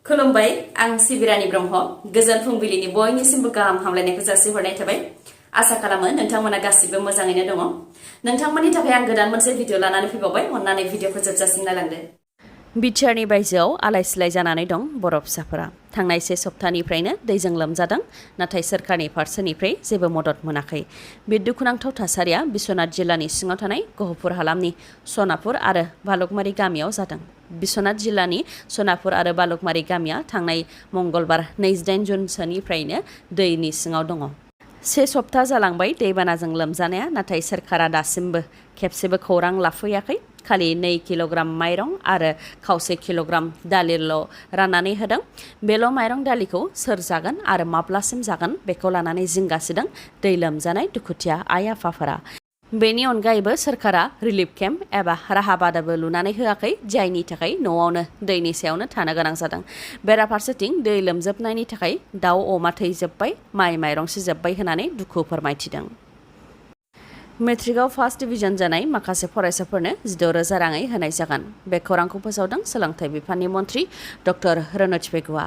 खुलुमबाय आं सिबिरानि ब्रह्म गोजोन फुंबिलिनि बयनिसिमबो गाहाम हामलायनायखौ जासिहरनाय थाबाय आसा खालामो नोंथांमोना गासिबो मोजाङैनो दङ नोंथांमोननि थाखाय आं गोदान मोनसे भिडिअ लानानै फैबावबाय अन्नानै भिडिअखौ जोबजासिम नायलांदो बिटिआरनि बायजोआव आलाय-सिलाय जानानै दं बर' फिसाफोरा थांनाय से सप्तानिफ्रायनो दैजों लोमजादों नाथाय सोरखारनि फारसेनिफ्राय जेबो मदद मोनाखै बे दुखुनांथाव थासारिया बिश्वनाथ जिल्लानि सिङाव थानाय गहपुर हालामनि सनापुर आरो बालुकमारि गामियाव जादों बिश्वनाथ जिल्लानि सनापुर आरो बालुकमारि गामिया थांनाय मंगलबार 28 जुनसोनिफ्रायनो दैनि सिङाव दङ से सप्ता जालांबाय दैबानाजों लोमजानाया नाथाय सोरखारा दासिमबो खेबसेबो खौरां लाफैयाखै खालि 2 किल'ग्राम माइरं आरो खावसे किल'ग्राम दालिल' राननानै होदों बेल' माइरं दालिखौ सोर जागोन आरो माब्लासिम जागोन बेखौ लानानै जिंगासिदों दै लोमजानाय दुखुथिया आइ आफाफोरा बेनि अनगायैबो सोरखारा रिलिफ केम्प एबा राहा बादाबो लुनानै होआखै जायनि थाखाय न'आवनो दैनि सायावनो थानो गोनां जादों बेराफारसेथिं दै लोमजोबनायनि थाखाय दाउ अमा थैजोब्बाय माइ माइरं सिजोब्बाय होननानै दुखु फोरमायथिदों मेट्रिकआव फार्स्ट डिभिजन जानाय माखासे फरायसाफोरनो 16,000 राङै होनाय जागोन बे खौरांखौ फोसावदों सोलोंथाइ बिफाननि मन्थ्रि डक्टर रनज पेगुआ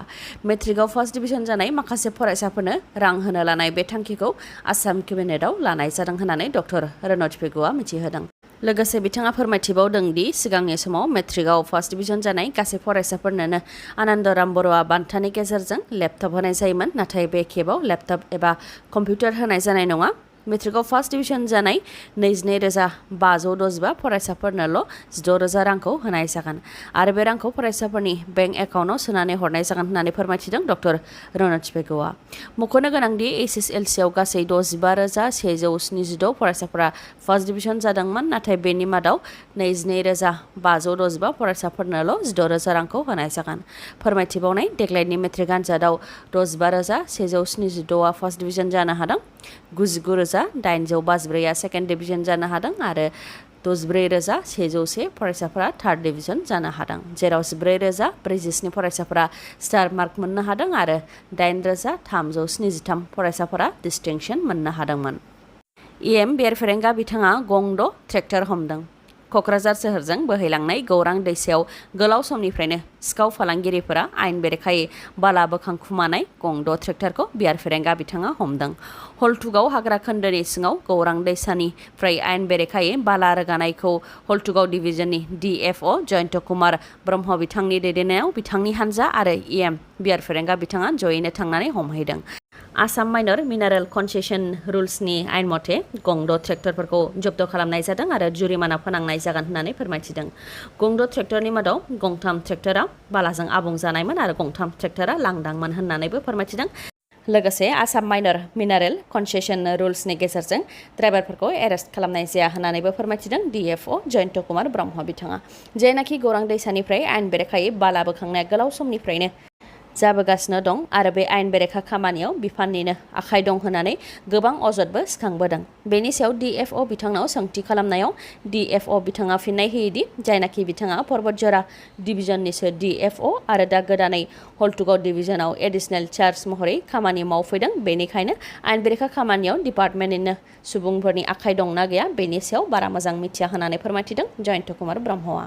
मेट्रिकआव फार्स्ट डिभिजन जानाय माखासे फरायसाफोरनो रां होनो लानाय बे थांखिखौ आसाम केबिनेटआव लानाय जादों होननानै डक्टर रनज पेगुआ मिथिहोदों लोगोसे बिथाङा फोरमायथिबावदों दि सिगांनि समाव मेट्रिकआव फार्स्ट डिभिजन जानाय गासै फरायसाफोरनोनो आनन्दराम बर'आ बान्थानि गेजेरजों लेपटप होनाय जायोमोन नाथाय बे खेबाव लेपटप एबा कम्पिउटार होनाय जानाय नङा मेट्रिकआव फार्स्ट डिभिजन जानाय 22,565 फरायसाफोरनोल' 16,000 रांखौ होनाय जागोन आरो बे रांखौ फरायसाफोरनि बेंक एकाउन्टआव सोनानै हरनाय जागोन होननानै फोरमायथिदों डक्टर रनज पेगुआ मख'नो गोनांदि एसएसएलसिआव गासै 65,172 फरायसाफोरा फार्स्ट डिभिजन जादोंमोन नाथाय बेनि मादाव 22,565 फरायसाफोरनोल' 16,000 रांखौ होनाय जागोन फोरमायथिबावनाय देग्लायनि मेट्रिक आनजादाव 65,172 फार्स्ट डिभिजन जानो हादों 99,854 सेकेन्ड डिभिजन जानो हादों आरो 64,101 फरायसाफोरा थार्ड डिभिजन जानो हादों जेराव 14,047 फरायसाफोरा स्टार मार्क मोननो हादों आरो 8,373 फरायसाफोरा डिस्टिंक्शन मोननो हादोंमोन इएम बेरफेरेंगा बिथाङा गंद' ट्रेक्टर हमदों क'क्राझार सोहोरजों बोहैलांनाय गौरां दैसायाव गोलाव समनिफ्रायनो सिखाव फालांगिरिफोरा आयेन बेरेखायै बाला बोखांखुमानाय गंद' ट्रेक्टरखौ बियारफेरेंगा बिथाङा हमदों हलथुगाव हाग्रा खोन्दोनि सिङाव गौरां दैसानिफ्राय आयेन बेरेखायै बाला रोगानायखौ हलथुगाव डिभिजननि डिएफअ जयन्त कुमार ब्रह्म बिथांनि दैदेननायाव बिथांनि हानजा आरो इएम बियारफेरेंगा बिथाङा जयैनो थांनानै हमहैदों आसाम माइनर मिनारेल कनसेसन रुल्सनि आयेन मथे गंद' ट्रेक्टरफोरखौ जब्द खालामनाय जादों आरो जुरिमाना फोनांनाय जागोन होननानै फोरमायथिदों गंद' ट्रेक्टरनि मादाव गंथाम ट्रेक्टरा बालाजों आबुं जानायमोन आरो गंथाम ट्रेक्टरा लांदांमोन होननानैबो फोरमायथिदों लोगोसे आसाम माइनर मिनारेल कनसेसन रुल्सनि गेजेरजों ड्राइभारफोरखौ एरेस्ट खालामनाय जाया होननानैबो फोरमायथिदों डिएफअ जयन्त कुमार ब्रह्म बिथाङा जायनाखि गौरां दैसानिफ्राय आयेन बेरेखायै बाला बोखांनाया गोलाव समनिफ्रायनो जाबोगासिनो दं आरो बे आयेन बेरेखा खामानियाव बिफाननिनो आखाइ दं होननानै गोबां अजदबो सिखांबोदों बेनि सायाव डिएफअ बिथांनाव सोंथि खालामनायाव डिएफअ बिथाङा फिननाय होयोदि जायनाखि बिथाङा पर्बतजरा डिभिजननिसो डिएफअ आरो दा गोदानै हलथुगाव डिभिजनाव एडिशनेल चार्ज महरै खामानि मावफैदों बेनिखायनो आयेन बेरेखा खामानियाव डिपार्टमेन्टनिनो सुबुंफोरनि आखाइ दंना गैया बेनि सायाव बारा मोजां मिथिया होननानै फोरमायथिदों जयन्त कुमार ब्रह्मआ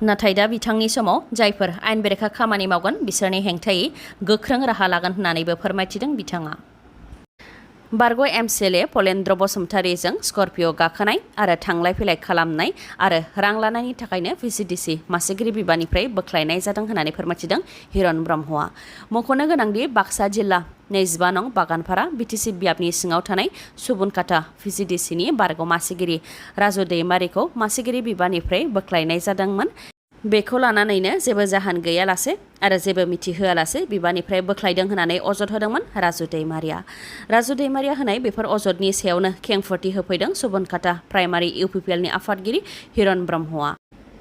नाथाय दा बिथांनि समाव जायफोर आयेन बेरेखा खामानि मावगोन बिसोरनि हेंथायै गोख्रों राहा लागोन होननानैबो फोरमायथिदों बिथाङा बारग' एमसिएलए पलेन्द्र बसुमतारीजों स्कर्पिय' गाखोनाय आरो थांलाय फैलाय खालामनाय आरो रां लानायनि थाखायनो भिसिडिसि मासिगिरि बिबाननिफ्राय बोख्लायनाय जादों होननानै फोरमायथिदों हिरन ब्रह्मआ मख'नो गोनांदि बाक्सा जिल्ला 25 नं बागानपारा बिटिसि बियाबनि सिङाव थानाय सुबुनकाटा भिसिडिसिनि बारग' मासिगिरि राजु दैमारिखौ मासिगिरि बिबाननिफ्राय बोख्लायनाय जादोंमोन बेखौ लानानैनो जेबो जाहोन गैयालासे आरो जेबो मिथिहोआलासे बिबाननिफ्राय बोख्लायदों होननानै अजद होदोंमोन राजु दैमारिया होनाय बेफोर अजदनि सायावनो खेंफोरथि होफैदों सुबुनकाटा प्राइमारि इउपिपिएलनि आफादगिरि हिरन ब्रह्मआ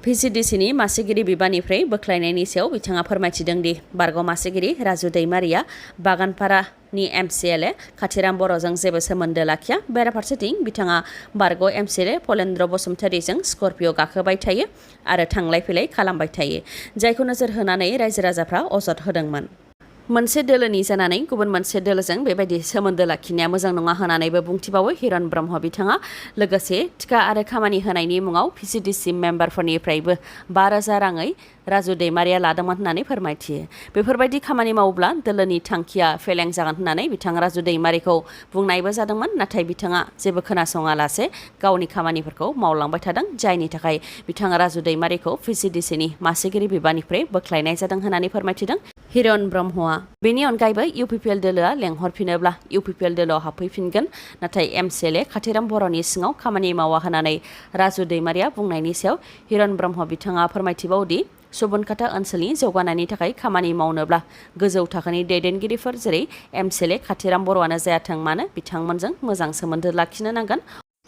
भिसिडिसिनि मासिगिरि बिबाननिफ्राय बोख्लायनायनि सायाव बिथाङा फोरमायथिदों दि बारग' मासिगिरि राजु दैमारिया बागानपारानि एमसिएलए खाथिराम बर'जों जेबो सोमोन्दो लाखिया बेराफारसेथिं बिथाङा बारग' एमसिएलए पलेन्द्र बसुमतारीजों स्कर्पिय' गाखोबाय थायो आरो थांलाय फैलाय खालामबाय थायो जायखौ नोजोर होनानै रायजो राजाफ्रा अजद होदोंमोन मोनसे दोलोनि जानानै गुबुन मोनसे दोलोजों बेबायदि सोमोन्दो लाखिनाया मोजां नङा होननानैबो बुंथिबावो हिरन ब्रह्म बिथाङा। लोगोसे थिका आरो खामानि होनायनि मुङाव PCDC मेम्बारफोरनिफ्रायबो 5,000 राङै राजु दैमारिया लादोंमोन होननानै फोरमायथियो। बेफोरबायदि खामानि मावोब्ला दोलोनि थांखिया फेलें जागोन होननानै बिथां राजु दैमारिखौ बुंनायबो जादोंमोन। नाथाय बिथाङा जेबो खोनासङालासे गावनि खामानिफोरखौ मावलांबाय थादों, जायनि थाखाय बिथाङा राजु दैमारिखौ PCDCनि मासिगिरि बिबाननिफ्राय बोख्लायनाय जादों होननानै फोरमायथिदों हिरन ब्रह्मआ। बेनि अनगायैबो UPPL दोलोआ लेंहरफिनोब्ला UPPL दोलोआव हाबफैफिनगोन। नाथाय MCLA खाथिराम बर'नि सिङाव खामानि मावा होननानै राजु दैमारिया बुंनायनि सायाव हिरन ब्रह्म बिथाङा फोरमायथिबावदि सुबनखाता ओनसोलनि जौगानायनि थाखाय खामानि मावनोब्ला गोजौ थाखोनि दैदेनगिरिफोर जेरै MCLA खाथिराम बर'आनो जायाथों मानो बिथांमोनजों मोजां सोमोन्दो लाखिनो नांगोन।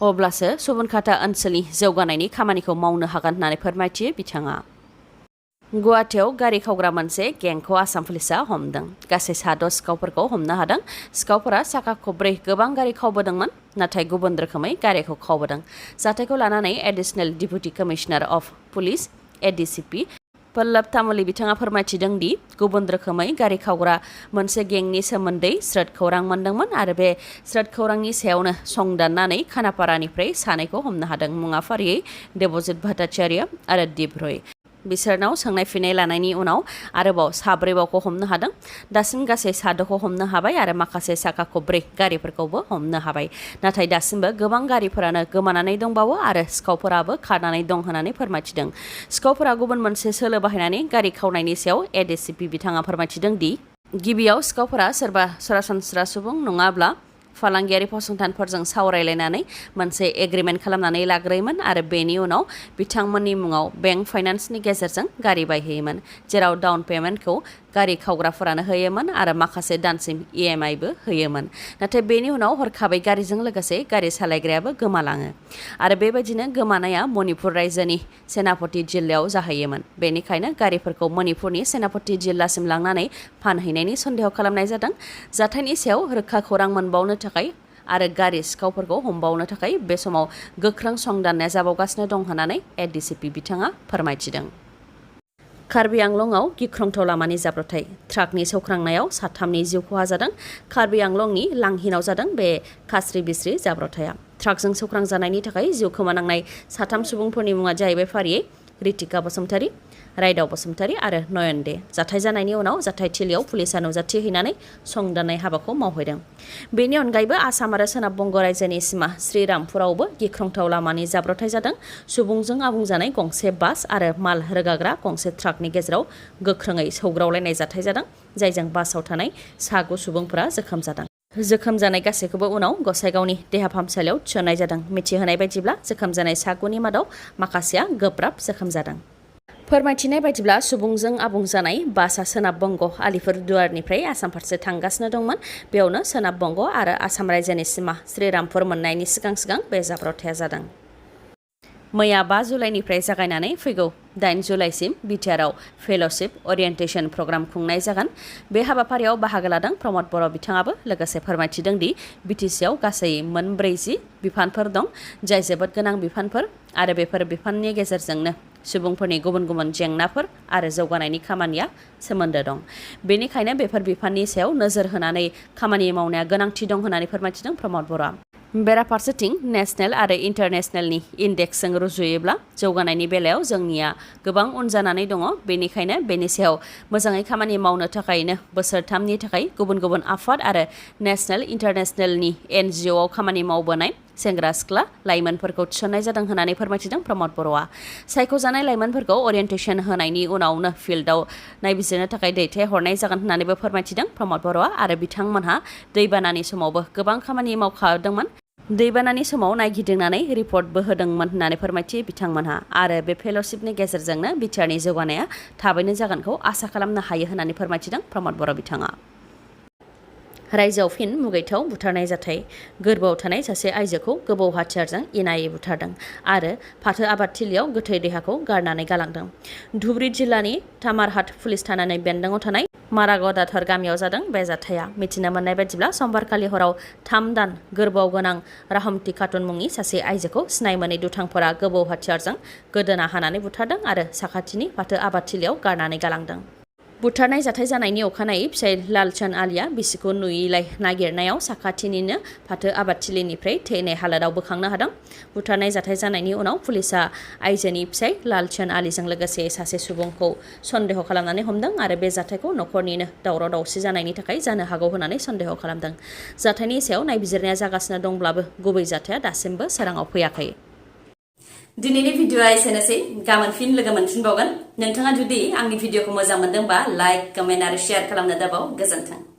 अब्लासो सुबनखाता ओनसोलनि जौगानायनि खामानिखौ मावनो हागोन होननानै फोरमायथियो बिथाङा। गुवाहाटीआव गारि खावग्रा मोनसे गेंखौ आसाम पुलिसा हमदों। गासै 6 सिखावफोरखौ हमनो हादों। सिखावफोरा साखा खब्रै गोबां गारि खावबोदोंमोन, नाथाय गुबुन रोखोमै गारिखौ खावबोदों। जाथायखौ लानानै additional deputy commissioner of police ADCP Pallab Tamuli बिथाङा फोरमायथिदों दि गुबुन रोखोमै गारि खावग्रा मोनसे गेंनि सोमोन्दै स्रोद खौरां मोनदोंमोन आरो बे स्रोद खौरांनि सायावनो संदाननानै खानापारानिफ्राय सानैखौ हमनो हादों। मुङा फारियै देबजित भट्टाचार्य आरो दीप रय। बिसोरनाव सोंनाय फिननाय लानायनि उनाव आरोबाव 4 बावखौ हमनो हादों। दासिम गासै 6खौ हमनो हाबाय आरो माखासे साखा खब्रै गारिफोरखौबो हमनो हाबाय। नाथाय दासिमबो गोबां गारिफोरानो गोमानानै दंबावो आरो सिखावफोराबो खारनानै दं होननानै फोरमायथिदों। सिखावफोरा गुबुन मोनसे सोलो बाहायनानै गारि खावनायनि सायाव ADCP बिथाङा फोरमायथिदों दि गिबियाव सिखावफोरा सोरबा सरासनस्रा सुबुं नङाब्ला फालांगियारि फसंथानफोरजों सावरायलायनानै मोनसे एग्रिमेन्ट खालामनानै लाग्रोयोमोन आरो बेनि उनाव बिथांमोननि मुङाव बेंक फाइनान्सनि गेजेरजों गारि बायहोयोमोन, जेराव डाउन पेमेन्टखौ गारि खावग्राफोरानो होयोमोन आरो माखासे दानसिम EMI-बो होयोमोन। नाथाय बेनि उनाव हरखाबै गारिजों लोगोसे गारि सालायग्रायाबो गोमालाङो आरो बेबायदिनो गोमानाया मणिपुर रायजोनि सेनापति जिल्लायाव जाहैयोमोन। बेनिखायनो गारिफोरखौ मणिपुरनि सेनापति जिल्लासिम लांनानै फानहैनायनि सन्देह खालामनाय जादों। जाथायनि सायाव रोखा खौरां मोनबावनो थाखाय आरो गारि सिखावफोरखौ हमबावनो थाखाय बे समाव गोख्रों संदाननाया जाबावगासिनो दं होननानै ADCP बिथाङा फोरमायथिदों। कार्बि आंलंआव गिख्रंथाव लामानि जाब्रबथाय। ट्राकनि सौख्रांनायाव 3नि जिउ खहा जादों। कार्बि आंलंनि लांहिनाव जादों बे खास्रि बिस्रि जाब्रबथाया। ट्राकजों सौख्रांजानायनि थाखाय जिउ खोमानांनाय 3 सुबुंफोरनि मुङा जाहैबाय फारियै रितिका बसुमतारी, रायदाव बसुमतारी आरो नयन दे। जाथाय जानायनि उनाव जाथायथिलियाव पुलिसा नुजाथि हैनानै संदाननाय हाबाखौ मावहैदों। बेनि अनगायैबो आसाम आरो सोनाब बंग रायजोनि सिमा श्रीरामपुरावबो गिख्रंथाव लामानि जाब्रबथाय जादों। सुबुंजों आबुं जानाय गंसे बास आरो माल रोगाग्रा गंसे ट्राकनि गेजेराव गोख्रोङै सौग्रावलायनाय जाथाय जादों, जायजों बासाव थानाय 9 सुबुंफोरा जोखोम जादों। जोखोम जानाय गासैखौबो उनाव गसाइगावनि देहा फाहामसालियाव थिसननाय जादों। मिथिहोनाय बायदिब्ला जोखोम जानाय 9नि मादाव माखासेया गोब्राब जोखोम जादों। फोरमायथिनाय बायदिब्ला सुबुंजों आबुं जानाय बासआ सोनाब बंग आलिपुरदुवारनिफ्राय आसाम फारसे थांगासिनो दंमोन। बेयावनो सोनाब बंग आरो आसाम रायजोनि सिमा श्रीरामपुर मोननायनि सिगां बे जाब्रबथाया जादों। मैया 5 जुलाइनिफ्राय जागायनानै फैगौ 8 जुलाइसिम बिटिआरआव फेल'शिप अरियेन्टेसन प्रग्राम खुंनाय जागोन। बे हाबाफारियाव बाहागो लादों प्रमद बर' बिथाङाबो लोगोसे फोरमायथिदों दि बिटिसिआव गासै 40 बिफानफोर दं, जाय जोबोद गोनां बिफानफोर आरो बेफोर बिफाननि गेजेरजोंनो सुबुंफोरनि गुबुन गुबुन जेंनाफोर आरो जौगानायनि खामानिया सोमोन्दो दं। बेनिखायनो बेफोर बिफाननि सायाव नोजोर होनानै खामानि मावनाया गोनांथि दं होननानै फोरमायथिदों प्रमद बर'आ। बेराफारसेथिं नेशनेल आरो इन्टारनेशनेलनि इन्डेक्सजों रुजुयोब्ला जौगानायनि बेलायाव जोंनिया गोबां उन जानानै दङ। बेनिखायनो बेनि सायाव मोजाङै खामानि मावनो थाखायनो बोसोरथामनि थाखाय गुबुन गुबुन आफाद आरो नेशनेल इन्टारनेशनेलनि NGOआव खामानि मावबोनाय सेंग्रा सिख्ला लाइमोनफोरखौ थिसननाय जादों होननानै फोरमायथिदों प्रमद बर'आ। सायख'जानाय लाइमोनफोरखौ अरियेन्टेसन होनायनि उनावनो फिल्डआव नायबिजिरनो थाखाय दैथायहरनाय जागोन होननानैबो फोरमायथिदों प्रमद बर'आ आरो बिथांमोनहा दैबानानि समावबो गोबां खामानि मावखादोंमोन। दैबानानि समाव नायगिदिंनानै रिपर्टबो होदोंमोन होननानै फोरमायथियो बिथांमोनहा आरो बे फेल'शिपनि गेजेरजोंनो बिटिआरनि जौगानाया थाबैनो जागोनखौ आसा खालामनो हायो होननानै फोरमायथिदों प्रमद बर' बिथाङा। रायजोआव फिन मुगैथाव बुथारनाय जाथाय। गोरबोआव थानाय सासे आइजोखौ गोबौ हाथियारजों इनायै बुथारदों आरो फाथो आबादथिलियाव गोथै देहाखौ गारनानै गालांदों। धुबुरी जिल्लानि तामारहाट पुलिस थानानि बेन्दोंआव थानाय मारागदाधर गामियाव जादों बे जाथाया। मिथिनो मोननाय बायदिब्ला समबारखालि हराव 3 दान गोरबोआव गोनां राहमति खातुन मुंनि सासे आइजोखौ सिनाय मोनै दुथांफोरा गोबौ हाथियारजों गोदोना हानानै बुथारदों आरो साखाथिनि फाथो आबादथिलियाव गारनानै गालांदों। बुथारनाय जाथाय जानायनि अखानायै फिसाय लालचन आलीया बिसिखौ नुयैलाय नागिरनायाव साखाथिनिनो फाथो आबादथिलिनिफ्राय थैनाय हालोदाव बोखांनो हादों। बुथारनाय जाथाय जानायनि उनाव पुलिसा आइजोनि फिसाय लालचन आलीजों लोगोसे सासे सुबुंखौ सन्देह खालामनानै हमदों आरो बे जाथायखौ नखरनिनो दावराव दावसि जानायनि थाखाय जानो हागौ होननानै सन्देह खालामदों। जाथायनि सायाव नायबिजिरनाया जागासिनो दंब्लाबो गुबै जाथाया दासिमबो सोराङाव फैयाखै। दिनैनि भिडिअआ एसेनोसै, गाबोन फिन लोगो मोनफिनबावगोन। नोंथाङा जुदि आंनि भिडिअखौ मोजां मोनदोंबा लाइक, कमेन्ट आरो शेयार खालामनो दाबाव। गोजोन्थों।